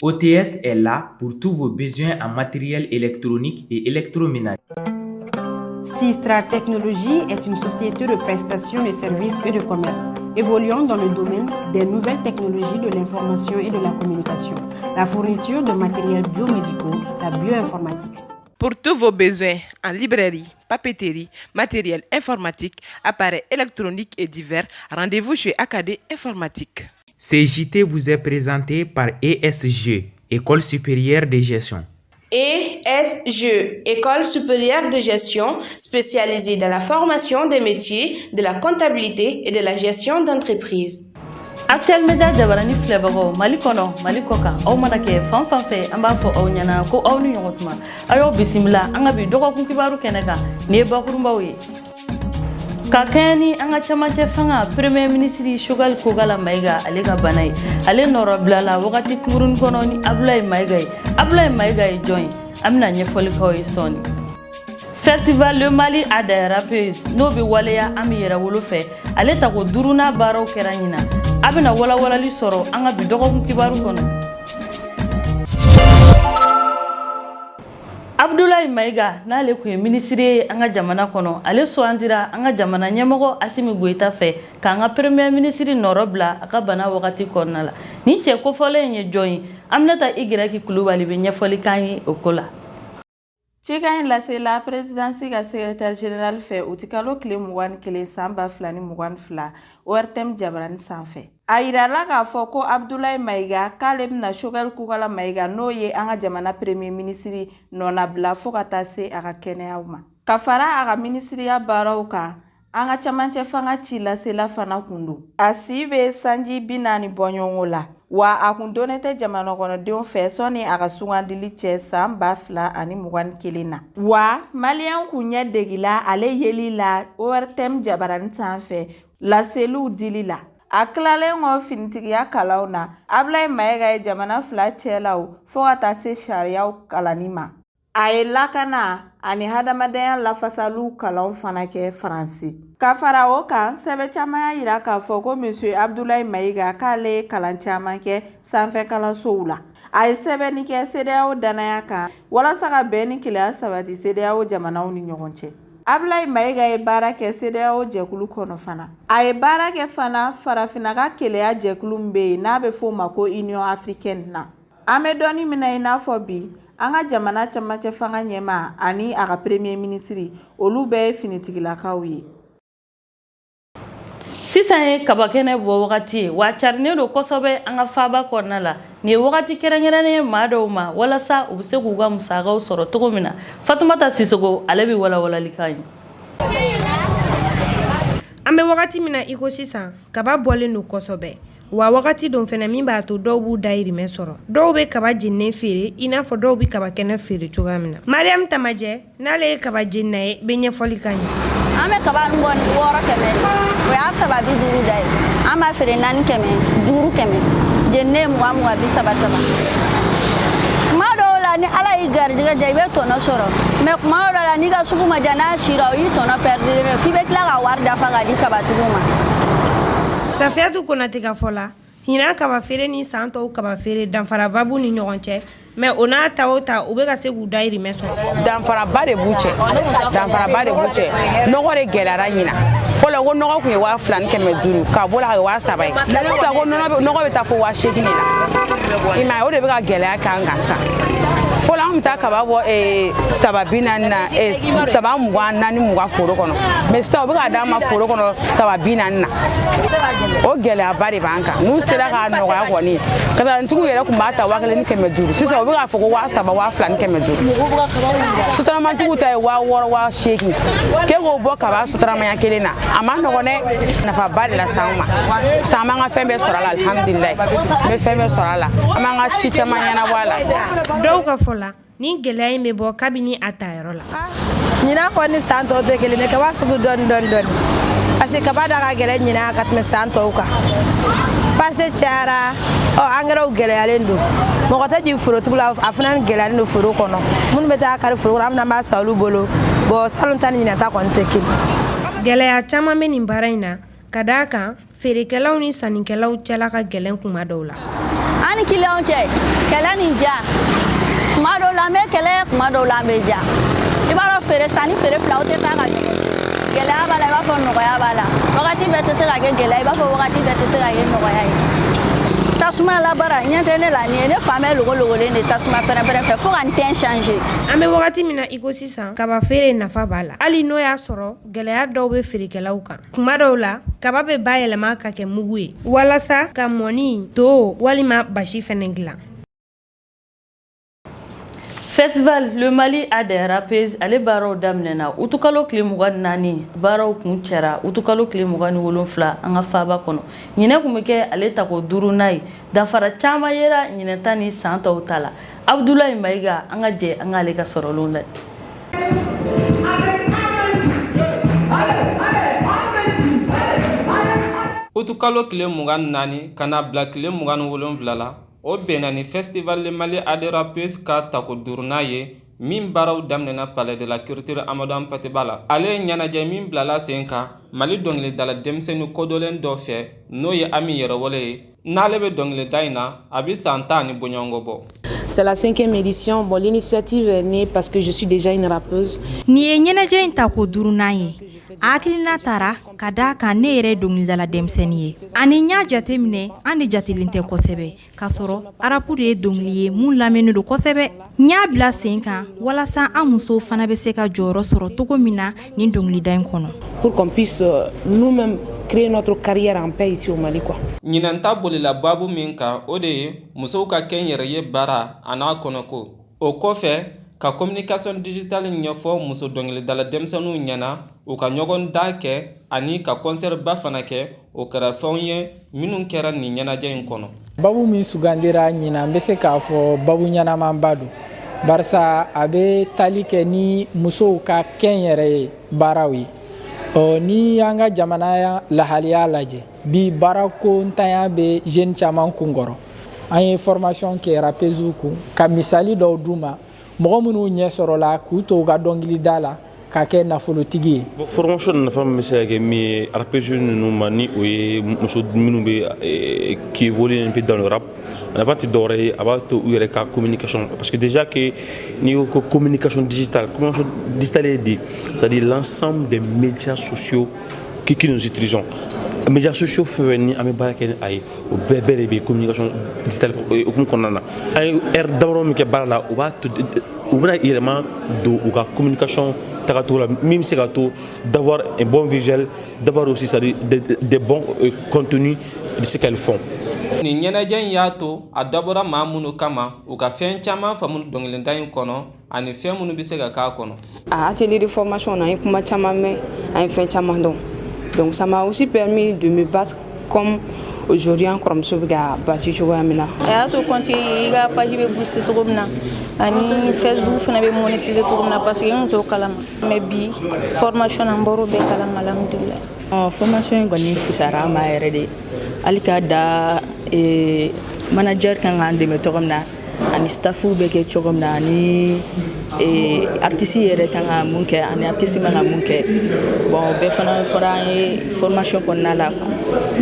OTS est là pour tous vos besoins en matériel électronique et électroménager. Sistra Technologies est une société de prestation de services et de commerce évoluant dans le domaine des nouvelles technologies de l'information et de la communication, la fourniture de matériels biomédicaux, la bioinformatique. Pour tous vos besoins en librairie, papeterie, matériel informatique, appareils électroniques et divers, rendez-vous chez AKD Informatique. Ce JT vous est présenté par ESG, École supérieure de gestion. ESG, École supérieure de gestion spécialisée dans la formation des métiers de la comptabilité et de la gestion d'entreprise. Actuel Media jabarani filɛbagaw Mali kɔnɔ, Mali kɔ kan, aw mana kɛ fan fan fɛ, an b'a fɔ aw ɲɛna ko aw ni ɲɔgɔn tuma. A y'aw bisimila an ka bi dɔgɔkun kibaru kɛnɛ kan. Nin ye bakurunbaw ye. Ka kɛɲɛ ni an ka cɛmancɛ fanga premier ministre Choguel Kokalla Maïga, ale ka bana ye, ale nɔrɔbilala wagati kunkurunin kɔnɔ ni Abdoulaye Maïga ye. Abdoulaye Maïga ye jɔn ye? An bɛna ɲɛfɔli k'aw ye sɔɔni. Festival Le Mali a des rappeuses, n'o bɛ waleya an bɛ yɛrɛwolo fɛ, ale tako duurunan baaraw kɛra ɲinan. A bɛna walawalali sɔrɔ an ka bi dɔgɔkun kibaru kɔnɔ. Abdoulaye Maïga, n'ale tun ye minisiri ye an ka jamana kɔnɔ, ale sugandira an ka jamana ɲɛmɔgɔ Assimi Goïta fɛ k'an ka premier ministre nɔrɔ bila a ka bana wagati kɔnɔna la. Nin cɛ kofɔlen in ye jɔn ye? Aminata Y Kulubali bɛ ɲɛfɔli k'an ye o ko la. Cikan in lasela perezidansi ka secrétaire général fɛ utikalo tile 21 san 2022 ORTM jabarani sanfɛ. A yirala k'a fɔ ko Abdoulaye Maïga k'ale bɛna Choguel Kokalla Maïga, n'o ye an ka jamana premier ministre nɔnabila fo ka taa se a ka kɛnɛyaw ma. Ka fara a ka minisiriya baaraw kan, an ka camancɛ fanga ci lasela fana kun don. A si bɛ sanji 40 bɔɲɔgɔnko la, wa a kun donnen tɛ jamana kɔnɔdenw fɛ sɔnni a ka sugandili cɛ san 2021 na. Wa maliyɛn kun ɲɛ degila ale yeli la ORTM jabarani sanfɛ laseliw dili la. A tilalen kɔ finitigiya kalanw na, Abdoulaye Maïga ye jamana fila cɛlaw fo ka taa se sariyaw kalanni ma. A ye lakana ani hadamadenya lafasaliw kalanw fana kɛ Faransi. Ka fara o kan, sɛbɛn caman y'a yira k'a fɔ ko Monsieur Abdoulaye Maïga k'ale ye kalan caman kɛ sanfɛ kalansow la. A ye sɛbɛnni kɛ CEDEAO danaya kan walasa ka bɛn ni kelenya sabati CEDEAO jamanaw ni ɲɔgɔn cɛ. Abdoulaye Maïga ye baara kɛ CEDEAO jɛkulu kɔnɔ fana. A ye baara kɛ fana farafinna ka kelenya jɛkulu min bɛ yen n'a bɛ f'o ma ko Union africaine na. An bɛ dɔnni min na i n'a fɔ bi, an ka jamana camancɛ fanga ɲɛmaa ani a ka premier ministre, olu bɛɛ ye finitigilakaw ye. Sisan ye kabakɛnɛ bɔ wagati ye, wa carinen don kosɛbɛ an ka faaba kɔnɔna la. Nin ye wagati kɛrɛnkɛrɛnnen ye maa dɔw ma walasa u bɛ se k'u ka musakaw sɔrɔ cogo min na. Fatumata Sisogo, ale bɛ walawalali k'an ye. An bɛ wagati min na i ko sisan, kaba bɔlen don kosɛbɛ, wa wagati don fana min b'a to dɔw b'u dayirimɛ sɔrɔ. Dɔw bɛ kaba jeninen feere i n'a fɔ dɔw bɛ kaba kɛnɛ feere cogoya min na. Mariam Tamajɛ, n'ale ye kaba jenina ye, bɛ ɲɛfɔli k'an ye. An bɛ kaba bɔ 600, o y'a 350 da ye. An b'a feere 400, 500, jeninen 20 20, 30 30. Kuma dɔw la, ni Ala y'i garijɛgɛ diya, i bɛ tɔnɔ sɔrɔ, mais kuma dɔw la, n'i ka sugu ma diya, n'a sira, o y'i tɔnɔ pɛrɛdilen, f'i bɛ tila ka wari dafa k'a di kabatigiw ma. Safiyatu Konate ka fɔ la, ɲinan kaba feere ni san tɔw kaba feere, danfaraba b'u ni ɲɔgɔn cɛ, mais o n'a ta o ta, u bɛ ka se k'u dayirimɛ sɔrɔ. Danfaraba de b'u cɛ, danfaraba de b'u cɛ. Nɔgɔ de gɛlɛyara ɲinan. Fɔlɔ ko nɔgɔ tun ye 2500, ka bɔ la ka kɛ 3000 ye. Sisan ko nɔgɔ bɛ taa fo 8000 de la. I m'a ye, o de bɛ ka gɛlɛya k'an kan sisan. Fɔlɔ an bɛ taa kaba bɔ 340 na, 320, 420 foro kɔnɔ, mais sisan u bɛ k'a d'an ma foro kɔnɔ 340 na. O gɛlɛyaba de b'an kan. N'u sera k'a nɔgɔya kɔni, kasarantigiw yɛrɛ tun b'a ta 1500, sisan u bɛ k'a fɔ ko 3000, 2500. Sotaramatigiw ta ye 6000, 8000. K'e k'o bɔ kaba sotaramaya kelen na, a ma nɔgɔn dɛ. Nafaba de lase an ma. Sisan an b'an ka fɛn bɛɛ sɔrɔ a la, alihamudulilayi. An bɛ fɛn bɛɛ sɔrɔ a la, an b'an ka ci caman ɲɛnabɔ a la. Dɔw ka fɔ la, ni gɛlɛya in bɛ bɔ kabini a tayɔrɔ la. Ɲinan kɔni, san tɔw tɛ kelen ye. Kaba sugu dɔɔni dɔɔni dɔɔni, parce que kaba da ka gɛlɛn ɲinan ka tɛmɛ san tɔw kan. Pase cayara, ɔ angɛrɛw gɛlɛyalen don, mɔgɔ tɛ jigin forotigiw la, a fana gɛlɛyalen don foro kɔnɔ. Minnu bɛ taa kari foro kɔnɔ, an fana b'a san olu bolo. Bon, salon ta ni ɲinan ta kɔni tɛ kelen. Gɛlɛya caman bɛ nin baara in na, ka d'a kan feerekɛlaw ni sannikɛlaw cɛla ka gɛlɛn kuma dɔw la. An ni kiliyanw cɛ, kɛlɛ ni ja. Kuma dɔw la an bɛ kɛlɛ, kuma dɔw la an bɛ ja. I b'a dɔn, feere sanni feere fila, o tɛ taa ka ɲɔgɔn. Gɛlɛya b'a la i b'a fɔ nɔgɔya b'a la. Wagati bɛɛ tɛ se ka kɛ gɛlɛya, i b'a fɔ wagati bɛɛ tɛ se ka kɛ nɔgɔya ye. Tasuma labaara ɲɛ tɛ ne la nin ye, ne fan bɛɛ logologolen de tasuma pɛrɛn-pɛrɛn fɛ fo ka n teint changer. An bɛ wagati min na i ko sisan, kaba feere nafa b'a la, hali n'o y'a sɔrɔ gɛlɛya dɔw bɛ feerekɛlaw kan. Kuma dɔw la, kaba bɛ bayɛlɛma ka kɛ mugu ye walasa ka mɔni to walima basi fɛnɛ dilan. Festival Le Mali a des rappeuses, ale baaraw daminɛna utukalo tile 24, baaraw kun cɛra utukalo tile 27 an ka faaba kɔnɔ. Ɲinɛ kun bɛ kɛ ale tako duurunan ye. Danfara caman yera ɲinɛ ta ni san tɔw ta la. Abudulayi Mayiga, an ka jɛ an k'ale ka sɔrɔlenw lajɛ. Utukalo tile 24 ka na bila tile 27 la, o bɛnna ni Festival Le Mali a des rappeuses ka tako duurunan ye, min baaraw daminɛna Palais de la Culture Amadou Hampâté Bâ la. Ale ye ɲɛnajɛ min bilala sen kan Mali dɔnkilidala denmisɛnnin kodɔnlen dɔ fɛ, n'o ye Ami Yɛrɛwolo ye. N'ale bɛ dɔnkilida in na, a bɛ san 10 ni bɔɲɔgɔnko bɔ. C'est la cinquième édition. Bon, l'initiative est née parce que je suis déjà une rappeuse. Nin ye ɲɛnajɛ in tako duurunan ye. A hakilina tara ka da kan ne yɛrɛ ye dɔnkilidala denmisɛnnin ye, ani n y'a jate minɛ an de jatelen tɛ kosɛbɛ, k'a sɔrɔ rap de ye dɔnkili ye mun lamɛnnen don kosɛbɛ. N y'a bila sen kan walasa an musow fana bɛ se ka jɔyɔrɔ sɔrɔ cogo min na nin dɔnkilida in kɔnɔ. Pour qu'on puisse nous-mêmes créer notre carrière en paix ici au Mali, quoi. Ɲinan ta bolila baabu min kan, o de ye musow ka kɛnyɛrɛye baara a n'a kɔnɔko. O kɔfɛ, ka communication digitale ɲɛfɔ muso dɔnkilidala denmisɛnninw ɲɛna, u ka ɲɔgɔn dan kɛ ani ka concert ba fana kɛ, o kɛra fɛnw ye minnu kɛra nin ɲɛnajɛ in kɔnɔ. Babu min sugandira ɲinan, n bɛ se k'a fɔ babu ɲɛnamanba don, barisa a bɛ tali kɛ ni musow ka kɛnyɛrɛye baaraw ye. Ɔ ni y'an ka jamana lahaliya lajɛ bi, baarako ntanya bɛ jeune caman kun kɔrɔ. An ye formation kɛ rappeuses kun ka misali dɔw d'u ma, mɔgɔ minnu ɲɛ sɔrɔla k'u to u ka dɔnkilida la ka kɛ nafolotigi ye. Bon, formation nafa min bɛ se ka kɛ min ye rappeuses ninnu ma, ni o ye muso minnu bɛ qui évolue un peu dans le rap, a nafa tɛ dɔwɛrɛ ye, a b'a to u yɛrɛ ka communication, parce que déjà que n'i ko communication digitale, communication digitale ye de, c'est-à-dire l'ensemble des médias sociaux que nous utilisons, médias sociaux fɛn fɛn ni an bɛ baara kɛ ni a ye, o bɛɛ bɛɛ de bɛ communication digitale hukumu kɔnɔna na. An ye heure damadɔ min kɛ baara la, o b'a to u bɛna yɛlɛma don u ka communication tagacogo la, min bɛ se ka to d'avoir un bon visuel, d'avoir aussi, c'est-à-dire des bons contenus de ce qu'elles font. Nin ɲɛnajɛ in y'a to a dabɔra maa minnu kama, u ka fɛn caman faamu dɔnkilida in kɔnɔ ani fɛn minnu bɛ se ka k'a kɔnɔ. A atelier de formation na, an ye kuma caman mɛn, an ye fɛn caman dɔn. Donc ça m'a aussi permis de me battre comme aujourd'hui an kɔrɔmuso bɛ ka battre cogoya min na. A y'a to compte i ka page bɛ booster cogo min na, ani Facebook fana bɛ monétiser cogo min na, parce que n tun t'o kalama, mais bi formation na, n bɔr'o bɛɛ kalama, alhamdulilayi. Formation in kɔni fisayara an ma yɛrɛ de, hali k'a da manager kan k'an dɛmɛ cogo min na, ani staffiw bɛ kɛ cogo min na, ani artiste yɛrɛ kan ka mun kɛ, ani artiste man ka mun kɛ. Bon, o bɛɛ fana fɔra an ye formation kɔnɔna la, quoi.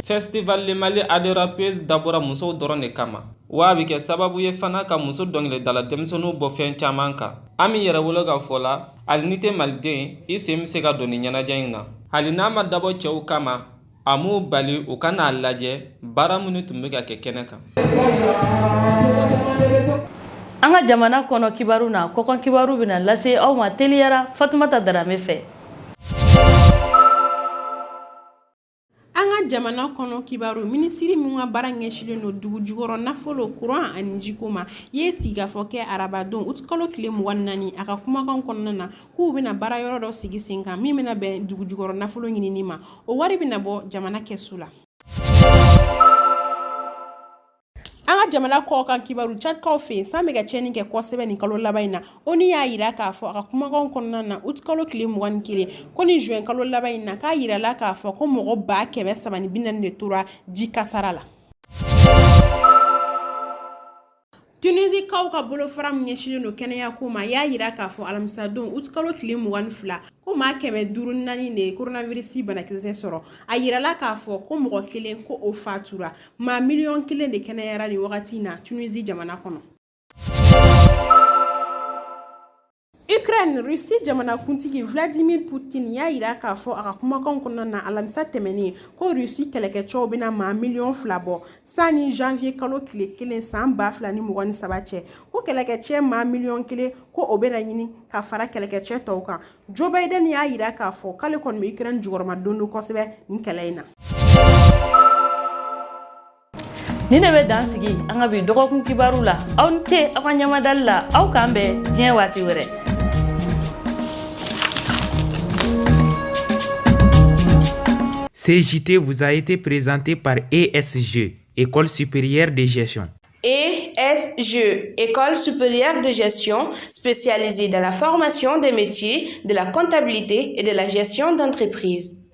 Festival Le Mali a des rappeuses dabɔra musow dɔrɔn de kama, wa a bɛ kɛ sababu ye fana ka muso dɔnkilidala denmisɛnninw bɔ fɛn caman kan. Ami Yɛrɛwolo ka fɔ la, hali n'i tɛ maliden, i sen bɛ se ka don nin ɲɛnajɛ in na. Hali n'a ma dabɔ cɛw kama, a m'u bali u ka n'a lajɛ baara minnu tun bɛ ka kɛ kɛnɛ kan. An ka jamana kɔnɔ kibaru na, kɔkan kibaru bɛna lase aw ma teliyara Fatumata Darame fɛ. An ka jamana kɔnɔ kibaru, minisiri min ka baara ɲɛsinnen don dugu jukɔrɔ nafolo, kuran ani jiko ma, ye sigikafɔ kɛ arabadon utikalo tile 24 a ka kumakan kɔnɔna na k'u bɛna baara yɔrɔ dɔ sigi sen kan min bɛna bɛn dugu jukɔrɔ nafolo ɲinini ma. O wari bɛna bɔ jamana kɛsu la. An ka jamana kɔkan kibaru, Tchadkaw fɛ yen, san bɛ ka tiɲɛni kɛ kosɛbɛ nin kalo laban in na. ONU y'a yira k'a fɔ a ka kumakan kɔnɔna na utikalo tile 21 ko ni juin kalo laban in na, k'a yirala k'a fɔ ko mɔgɔ 340 de tora ji kasara la. Tunisikaw ka bolofara min ɲɛsinnen don kɛnɛya ko ma y'a yira k'a fɔ alamisadon utikalo tile 22 ko maa 504 de ye coronavirus banakisɛ sɔrɔ. A yirala k'a fɔ ko mɔgɔ kelen ko o fatura. Maa 1 miliyɔn de kɛnɛyara nin wagati in na Tunisie jamana kɔnɔ. Ukraine, Russie jamanakuntigi Vladimir Putin y'a yira k'a fɔ a ka kumakanw kɔnɔna na alamisa tɛmɛnen ko Russie kɛlɛkɛcɛw bɛna maa 2 miliyɔn bɔ sanni janvier kalo tile 1 san 2023 cɛ, ko kɛlɛkɛcɛ maa 1 miliyɔn ko o bɛna ɲini ka fara kɛlɛkɛcɛ tɔw kan. Joe Biden y'a yira k'a fɔ k'ale kɔni bɛ Ukraine jukɔrɔma don don kosɛbɛ nin kɛlɛ in na. Nin de bɛ dan sigi an ka bi dɔgɔkun kibaru la. Aw ni ce aw ka ɲamadali la. Aw k'an bɛn diɲɛ waati wɛrɛ. Ce JT vous a été présenté par ESG, École supérieure de gestion. ESG, École supérieure de gestion spécialisée dans la formation des métiers de la comptabilité et de la gestion d'entreprise.